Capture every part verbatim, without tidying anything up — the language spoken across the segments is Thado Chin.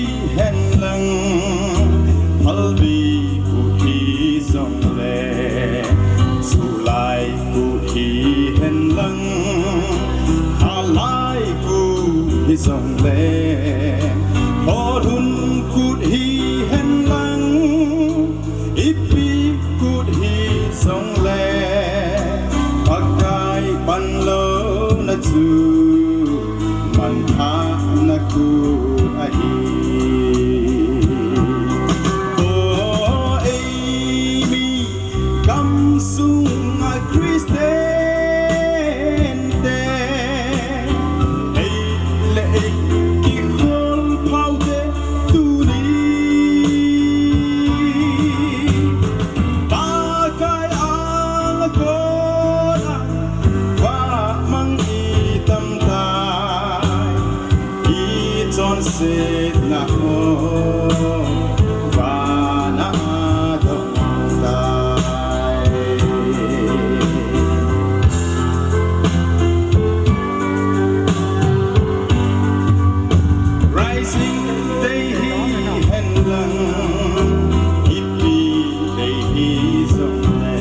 Hihen lang, Phalbi kut hijongle, July kut hihen lang, Khalai kut hijongle, Horhun kut hihen lang, ipi kut hijongle, Pakai panlouna chu manthahna kut ahi. O eimi gamsunga Christian te, ei le ei kikhol phaute tuni, Pakai anga kona vahmang itam tai, ichonsetna ho vana adong tai. Rising day hihen lang, ipi day hijongle,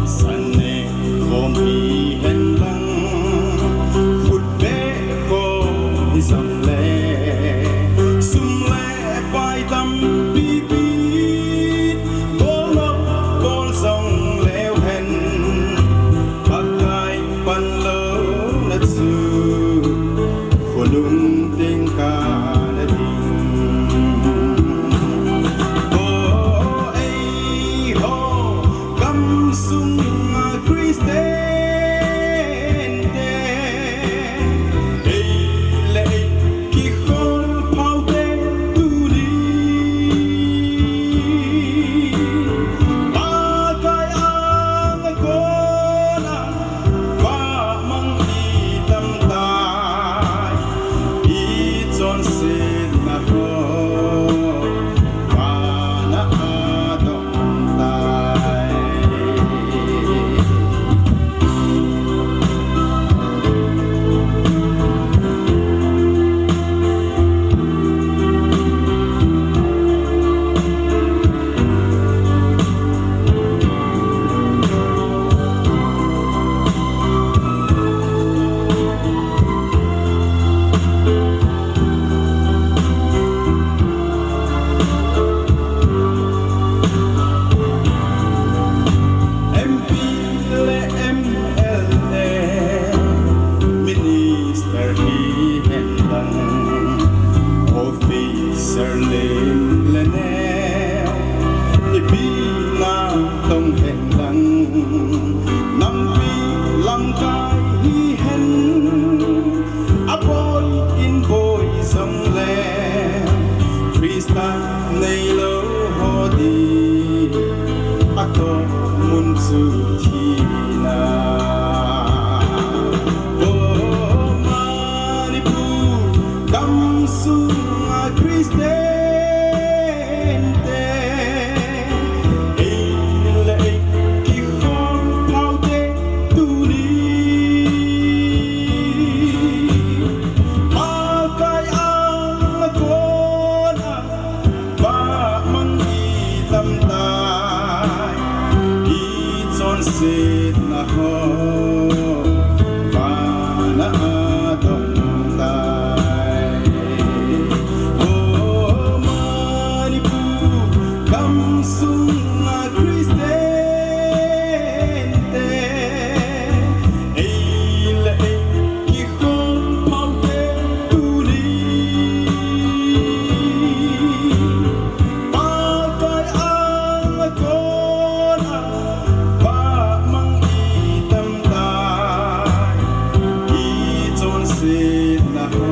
sun neng khom hihen lang, khut beh khom hijongle, sum le pai tampi pi, bol nop bol jong leu hen, Pakai panlouna chu khonung teng kana ding. O eiho gamsunga Christian te, ei le ei kikhol phaute tuni, Pakai anga kona vahmang itam tai, ichonsetna ho vana adong tai. M P le M L A, minister hihen lang, officer lim le neo, ipi natong hen lang, nampi lamkai hihen, aboi in boi jongle, Christa neilou ho ding atoh mun chu thina. O Manipur gamsunga Christian te, ei le ei kikhol phaute tuni, Pakai anga kona vahmang itam tai, ichonsetna ho vana adong tai. O Manipur gamsunga Christian te, ei le ei kikhol phaute tuni, Pakai anga kona vahmang itam tai, ichonsetna ho